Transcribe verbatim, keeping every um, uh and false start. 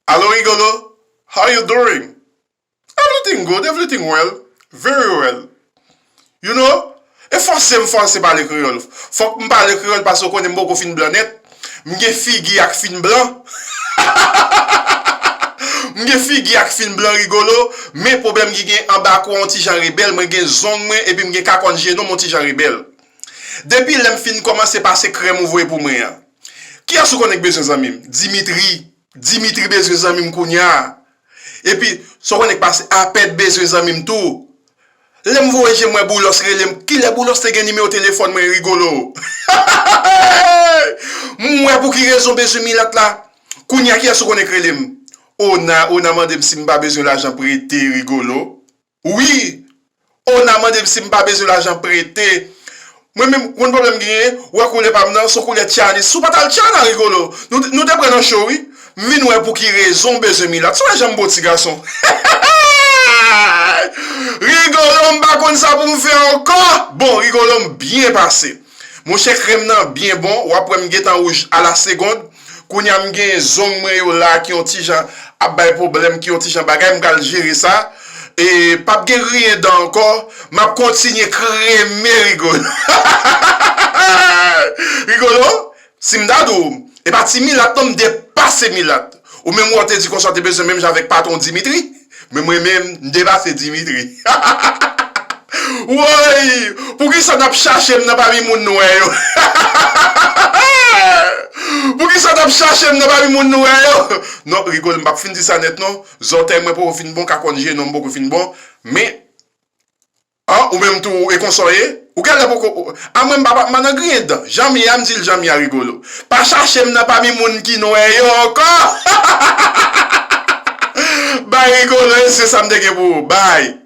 Hello, Rigolo. How you doing? Everything good, everything well. Very well. You know? E fòse m fòse pale kreyòl. Fòk m pale kreyòl paske w konnen m poko fin blan nèt. M gen figi ak fin blan. M gen figi ak fin blan, Rigolo, men pwoblèm ki gen anba kou an yon ti jan rebèl, mwen gen zong mwen epi m gen kakòn je non m yon ti jan rebèl. Depi lè m fin kòmanse pase krèm ou voye pou mwen an. Kiyès ou konnen k bezwen zanmi m? Dimitri. Dimitri bezwen zanmi m kounye a. Epi, sa w konnen k pase, Apèd bezwen zanmi m tou. Lè m voye je m wè Boulos rele m, kilè Boulos te gen nimewo telefòn mwen, Rigolo? M wè pou ki rezon bezwen milat la. Kounye a kiyès ou konnen k rele m? Ona, Ona mande m si m pa bezwen lajan prete, Rigolo. Wi! Ona mande m si m pa bezwen lajan prete. Mwen menm, konn pwoblèm m genyen, wè koulè pa m nan, se yon koulè tchanis. Si w pa t al tchana, Rigolo, nou, nou te pran nan cho, wi. M vin wè pou ki rezon w bezwen milat. Si w wè jan m bo ti gason. Rigolo, m pa konn sa pou m fè ankò. Bon, Rigolo, m byen pase. Monchè, krèm nan byen bon, w ap wè m gentan wouj a la segonn. Kounye a m gen zong mwen yo la ki yon ti jan ap bay pwoblèm, ki yon ti jan bagay, m pral jere sa. E p ap gen griyen dan ankò, m ap kontinye kreme, Rigolo. Rigolo, si m ta di w, e pa ti milat non, m depase milat. Ou menm wè w te di konsa w te bezwen menm jan avèk patwon Dimitri, men mwen menm, m depase Dimitri. Woy! Poukisa n ap chache m nan pami moun nwè yo? Poukisa n ap chache m nan pami moun nwè yo? Non, Rigolo, m p ap fin di sa nèt non. Zòtèy mwen poko fin bon, kakòn je non m poko fin bon. Men, an, ou menm tou, e konsa w ye? Ou genlè poko, a mwen m pa, pa, m pa nan griyen dan. Jan m ye a, m di l jan m ye a, Rigolo. Pa chache m nan pami moun ki nwè yo ankò. Bay, Rigolo, e se sa m te gen pou ou. Bay.